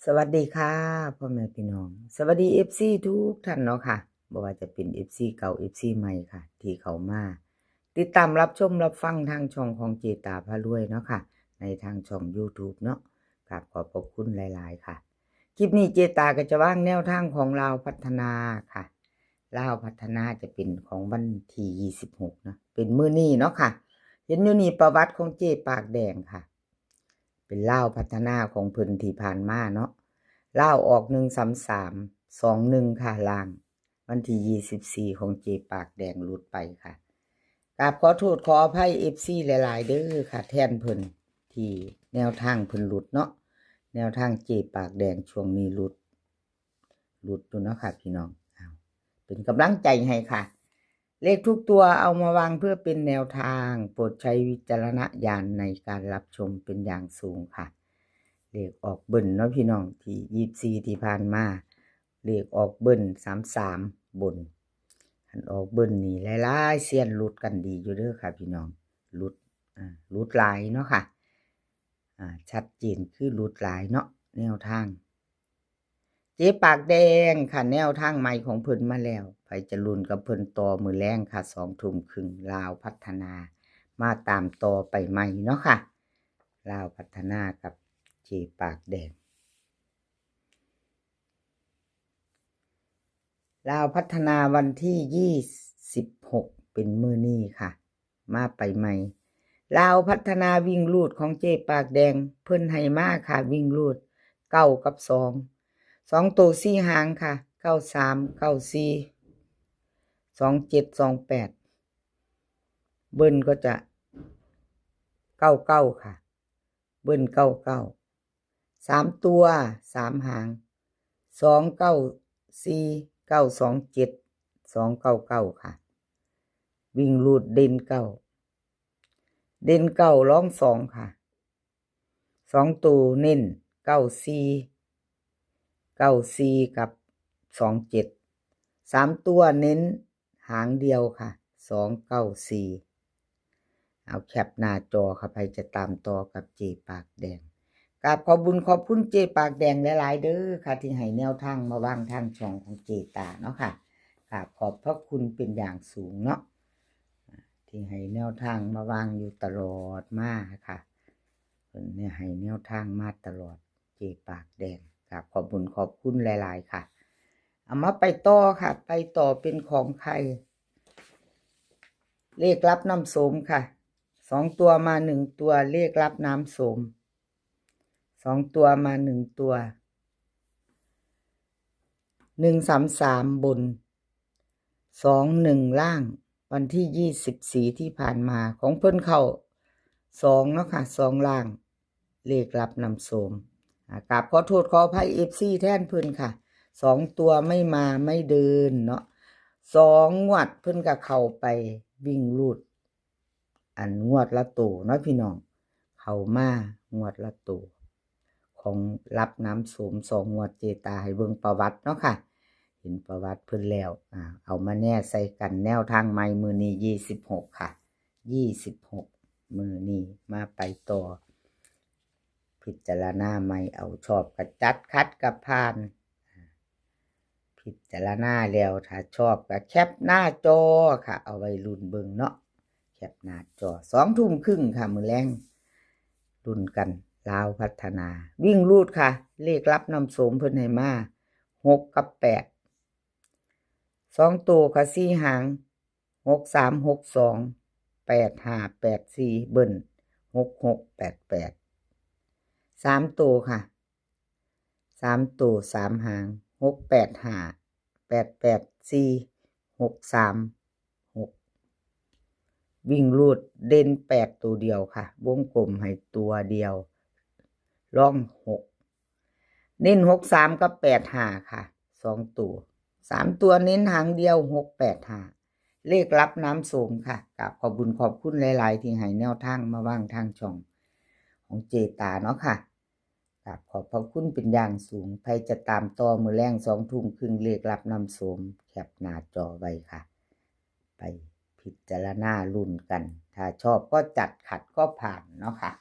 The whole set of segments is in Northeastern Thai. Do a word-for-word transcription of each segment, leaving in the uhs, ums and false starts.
สวัสดีค่ะ พ่อแม่พี่น้อง สวัสดี เอฟซี ทุกท่านเนาะค่ะ บ่ว่าจะเป็น เอฟซี เก่า เอฟซี ใหม่ค่ะ ที่เข้ามาติดตามรับชมรับฟังทางช่องของเจตาพารวยเนาะค่ะ ในทางช่อง YouTube เนาะ กราบขอบพระคุณหลายๆค่ะ คลิปนี้เจตาก็จะวางแนวทางของลาวพัฒนาค่ะ ลาวพัฒนาจะเป็นของวันที่ยี่สิบหกนะ เป็นมื้อนี้เนาะค่ะ เห็นอยู่นี่ประวัติของเจปากแดงค่ะ เป็นลาวพัฒนาของเพิ่นที่ผ่านมาเนาะ ลาวออกหนึ่งสามสาม สองหนึ่งค่ะ ล่าง วันที่ยี่สิบสี่ของเจปากแดงหลุดไปค่ะ กราบขอโทษขออภัย เอฟซี หลายๆเด้อค่ะ แทนเพิ่นที่แนวทางเพิ่นหลุดเนาะ แนวทางเจปากแดงช่วงนี้หลุด หลุดอยู่เนาะค่ะพี่น้อง เอา เป็นกำลังใจให้ค่ะ เลขทุกตัวเอามาวางเพื่อเป็นแนวทาง โปรดใช้วิจารณญาณในการรับชมเป็นอย่างสูงค่ะ เลขออกเบิ้ลเนาะพี่น้อง ที่ยี่สิบสี่ที่ผ่านมา เลขออกเบิ้ลสามสาม บน คันออกเบิ้ลนี่หลายๆเซียนหลุดกันดีอยู่เด้อค่ะพี่น้อง หลุด อ่า หลุดหลายเนาะค่ะ อ่า ชัดเจนคือหลุดหลายเนาะ แนวทาง เจปากแดงค่ะ แนวทางใหม่ของเพิ่นมาแล้ว ไผจะลุ้นกับเพิ่นต่อมื้อแลงค่ะ สองทุ่มครึ่ง ลาวพัฒนา มาตามต่อไปใหม่เนาะค่ะ ลาวพัฒนากับเจปากแดง ลาวพัฒนาวันที่ยี่สิบหก เป็นมื้อนี้ค่ะ มาไปใหม่ ลาวพัฒนาวิ่งรูดของเจปากแดง เพิ่นให้มาค่ะ วิ่งรูด เก้ากับสอง สองตัวสี่หางค่ะ เก้าสาม เก้าสี่ สองเจ็ด สองแปด เบิ้ลก็จะ เก้าเก้าค่ะ เบิ้ล เก้าเก้า สามตัวสามหาง สองเก้าสี่ เก้าสองเจ็ด สองเก้าเก้าค่ะ วิ่งรูดเด่นเก้า เด่นเก้ารองสองค่ะ สองตัวเน้น เก้าสี่ เก้าสี่ กับ สองเจ็ด สามตัวเน้นหางเดียวค่ะ สองเก้าสี่ เอาแคปหน้าจอค่ะ ไผจะตามต่อกับเจปากแดง กราบขอบบุญขอบคุณเจปากแดงหลายๆเด้อค่ะ ที่ให้แนวทางมาวางทางช่องของเจตาเนาะค่ะ กราบขอบพระคุณเป็นอย่างสูงเนาะ ที่ให้แนวทางมาวางอยู่ตลอดมาค่ะ เพิ่นเนี่ยให้แนวทางมาตลอด เจปากแดง กราบขอบบุญขอบคุณหลายๆค่ะ เอามาไปต่อค่ะ ไปต่อเป็นของใคร เลขลับน้ำโสมค่ะ สองตัวมาหนึ่งตัว เลขลับน้ำโสม สองตัวมาหนึ่งตัว หนึ่งสามสาม บน สองหนึ่ง ล่าง วันที่ยี่สิบสี่ที่ผ่านมา ของเพิ่นเข้าสองเนาะค่ะ สองล่าง เลขลับน้ำโสม อ่ากราบขอโทษขออภัย เอฟซี แทนเพิ่นค่ะ สองตัวไม่มาไม่เดินเนาะ สองงวดเพิ่นก็เข้าไปวิ่งรูด อันงวดละโตเนาะพี่น้อง เข้ามางวดละโต ของลับน้ำโสมสองงวด เจตาให้เบิ่งประวัติเนาะค่ะ เห็นประวัติเพิ่นแล้ว อ่า เอามาแน่ใส่กัน แนวทางใหม่มื้อนี้ยี่สิบหกค่ะ ยี่สิบหก มื้อนี้มาไปต่อ พิจารณาใหม่ เอาชอบก็จัด ขัดก็ผ่าน พิจารณาแล้วถ้าชอบก็แคปหน้าจอค่ะ เอาไว้ลุ้นเบิ่งเนาะ แคปหน้าจอ สองทุ่มครึ่งค่ะ มื้อแลง ลุ้นกัน ลาวพัฒนา วิ่งรูดค่ะ เลขลับน้ำโสมเพิ่นให้มา หกกับแปด สองตัวค่ะ สี่หาง หกสาม หกสอง แปดห้า แปดสี่ เบิ้ล หกหก แปดแปด สามตัวค่ะ สามตัวสามหาง หกแปดห้า แปดแปดสี่ หกสาม หก วิ่งรูดเด่นแปดตัวเดียวค่ะ วงกลมให้ตัวเดียว ร่องหก เน้นหกสามกับแปดห้าค่ะ สองตัว สามตัวเน้นหางเดียว หกแปดห้า เลขลับน้ำโสมค่ะ กราบขอบบุญขอบคุณหลายๆที่ให้แนวทางมาวางทางช่องของเจตาเนาะค่ะ กราบขอบพระคุณเป็นอย่างสูง ไผจะตามต่อมื้อแลงสองทุ่มครึ่ง เลขลับน้ำโสม แคปหน้าจอไว้ค่ะ ไปพิจารณาลุ้นกัน ถ้าชอบก็จัด ขัดก็ผ่านเนาะค่ะ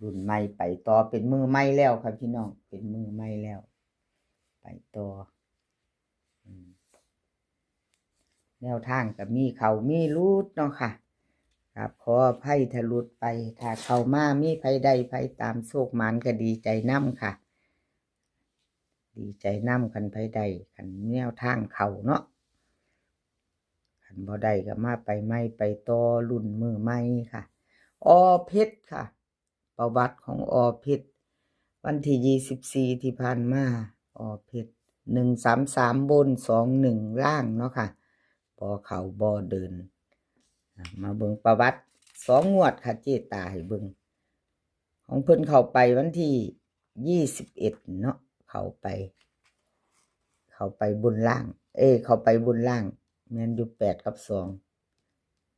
รุ่นใหม่ไปต่อ เป็นมือใหม่แล้วค่ะพี่น้อง เป็นมือใหม่แล้ว ไปต่อ อืม แนวทางก็มีเข้ามีหลุดเนาะค่ะ ครับ ขออภัยถ้าหลุดไป ถ้าเข้ามามีไผได้ไผตามโชคหมานก็ดีใจนำค่ะ ดีใจนำคันไผได้ คันแนวทางเข้าเนาะ คันบ่ได้ก็มาไปใหม่ ไปต่อรุ่นมือใหม่ค่ะ อ.เพชรค่ะ ประวัติของ อ.เพชร วันที่ยี่สิบสี่ที่ผ่านมา อ.เพชร หนึ่งสามสาม บน สองหนึ่ง ล่างเนาะค่ะ บ่เข้าบ่เดิน อ่ะ มาเบิ่งประวัติสองงวดค่ะ เจ๊ตาให้เบิ่ง ของเพิ่นเข้าไปวันที่ยี่สิบเอ็ดเนาะ เข้าไป เข้าไปบนล่าง เอ้ย เข้าไปบนล่าง แม่นอยู่แปดกับสอง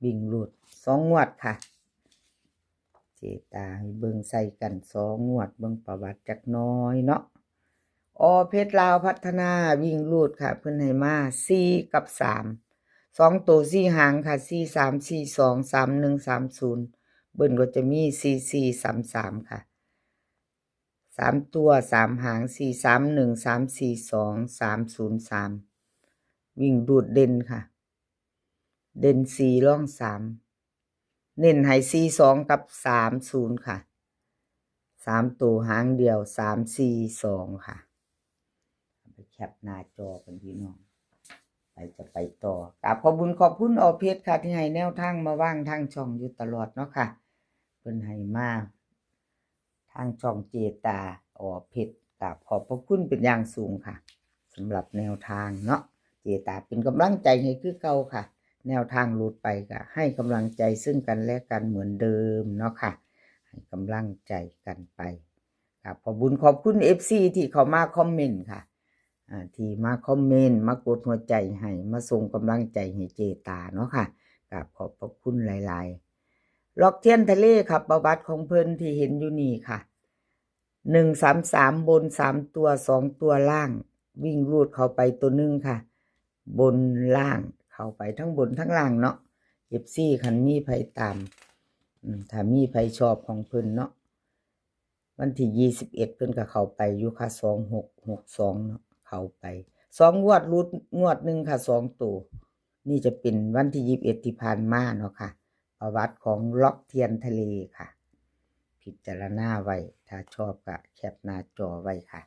วิ่งรูดสองงวดค่ะ เจ๊ตาให้เบิ่งใส่กันสองงวด เบิ่งประวัติจักหน่อยเนาะ อ.เพชรลาวพัฒนาวิ่งรูดค่ะ เพิ่นให้มาสี่กับสาม สองตัวสี่หางค่ะ สี่สาม สี่สอง สามหนึ่ง สามศูนย์ เบิ้ลก็จะมี สี่สี่ สามสาม ค่ะ สามตัวสามหาง สี่สามหนึ่ง สามสี่สอง สามศูนย์สาม วิ่งรูดเด่นค่ะ เด่นสี่รองสาม เน้นให้สี่สองกับสามศูนย์ค่ะ สามตัวหางเดียว สามสี่สอง ค่ะ เอาไปแคปหน้าจอกันพี่น้อง ไปจะไปต่อ กราบขอบบุญขอบคุณ อ.เพชร ค่ะ ที่ให้แนวทางมาว่างทางช่องอยู่ตลอดเนาะค่ะ เพิ่นให้มา ทางช่องเจ๊ตา อ.เพชร กราบขอบพระคุณเป็นอย่างสูงค่ะ สำหรับแนวทางเนาะ เจ๊ตาเป็นกำลังใจให้คือเก่าค่ะ แนวทางหลุดไปก็ให้กำลังใจซึ่งกันและกันเหมือนเดิมเนาะค่ะ ให้กำลังใจกันไป กราบขอบบุญขอบคุณ เอฟซี ที่เข้ามาคอมเมนต์ค่ะ อ่า ที่มาคอมเมนต์ มากดหัวใจให้ มาส่งกำลังใจให้เจ๊ตาเนาะค่ะ กราบขอบพระคุณหลายๆ ล็อกเทียนทะเลค่ะ ประวัติของเพิ่นที่เห็นอยู่นี่ค่ะ หนึ่งสามสาม บนสามตัว สองตัวล่าง วิ่งรูดเข้าไปตัวหนึ่งค่ะ บนล่าง เข้าไปทั้งบนทั้งล่างเนาะ เอฟซี คันมีไผตาม อืม ถ้ามีไผชอบของเพิ่นเนาะ วันที่ยี่สิบเอ็ดเพิ่นก็เข้าไปอยู่ค่ะ สองหก หกสอง เนาะ เข้าไปสองงวด หลุดงวดหนึ่งค่ะ สองตัว นี่จะเป็นวันที่ยี่สิบเอ็ดที่ผ่านมาเนาะค่ะ ประวัติของล็อกเทียนทะเลค่ะ พิจารณาไว้ ถ้าชอบก็แคปหน้าจอไว้ค่ะ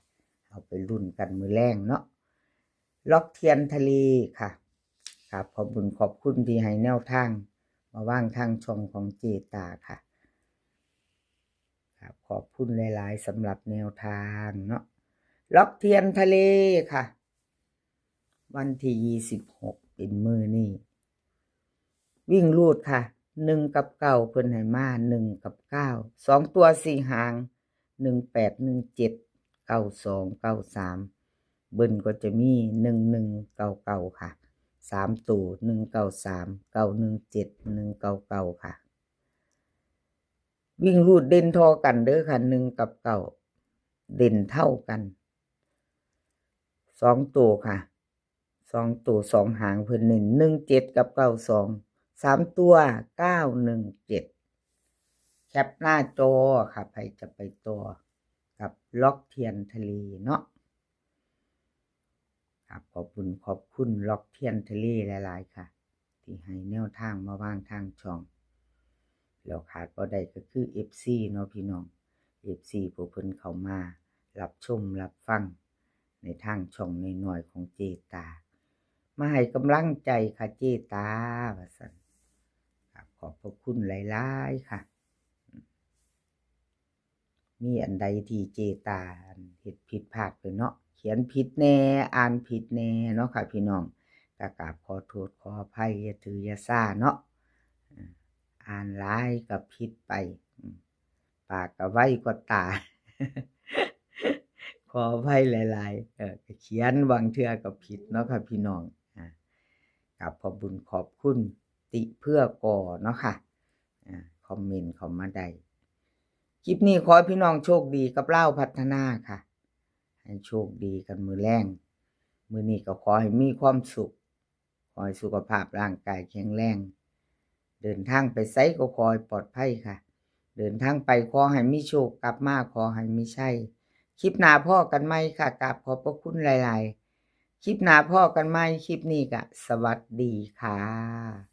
เอาไปลุ้นกันมื้อแลงเนาะ ล็อกเทียนทะเลค่ะ ครับ ขอบบุญขอบคุณที่ให้แนวทางมาว่างทางช่องของเจ๊ตาค่ะ ครับ ขอบคุณหลายๆ สำหรับแนวทางเนาะ ล็อกเทียนทะเลค่ะ วันที่ยี่สิบหกเป็นมื้อนี้ วิ่งรูดค่ะ หนึ่งกับเก้า เพิ่นให้มา หนึ่งกับเก้า สองตัวสี่หาง หนึ่งแปด หนึ่งเจ็ด เก้าสอง เก้าสาม เบิ้ลก็จะมี หนึ่งหนึ่ง เก้าเก้า ค่ะ สามตัว หนึ่งเก้าสาม เก้าหนึ่งเจ็ด หนึ่งเก้าเก้า ค่ะ วิ่งรูดเด่นเท่ากันเด้อค่ะ หนึ่งกับเก้า เด่นเท่ากัน สองตัวค่ะ สองตัวสองหางเพิ่นเน้น หนึ่งเจ็ด กับ เก้าสอง สามตัว เก้าหนึ่งเจ็ด แคปหน้าจอค่ะ ไผจะไปต่อกับล็อกเทียนทะเลเนาะ ครับ ขอบคุณ ขอบคุณล็อกเทียนทะเลหลายๆ ค่ะ ที่ให้แนวทางมาว่างทางช่อง แล้วขาดบ่ได้ก็คือ เอฟซี เนาะพี่น้อง เอฟซี ผู้เพิ่นเข้ามารับชมรับฟังในทางช่องน้อยๆ ของเจ๊ตา มาให้กำลังใจค่ะเจ๊ตา ว่าซั่น ครับ ขอบพระคุณหลายๆ ค่ะ มีอันใดที่เจ๊ตาเฮ็ดผิดพลาดไปเนาะ เขียนผิดแน่ อ่านผิดแน่เนาะค่ะพี่น้อง ก็กราบขอโทษขออภัย อย่าถืออย่าซาเนาะ อ่า อ่านหลายก็ผิดไป อืม ปากก็ไวกว่าตา ขออภัยหลายๆ เออ ก็เขียนบางเทื่อก็ผิดเนาะค่ะพี่น้อง อ่า กราบขอบบุญขอบคุณติเพื่อก่อเนาะค่ะ อ่า คอมเมนต์เข้ามาได้ คลิปนี้ขอให้พี่น้องโชคดีกับลาวพัฒนาค่ะ ให้โชคดีกันมื้อแลง มื้อนี้ก็ขอให้มีความสุข ขอให้สุขภาพร่างกายแข็งแรง เดินทางไปไสก็ขอให้ปลอดภัยค่ะ เดินทางไปขอให้มีโชค กลับมาขอให้มีชัย คลิปหน้าพ้อกันใหม่ค่ะ กราบขอบพระคุณหลายๆ คลิปหน้าพ้อกันใหม่ คลิปนี้ก็สวัสดีค่ะ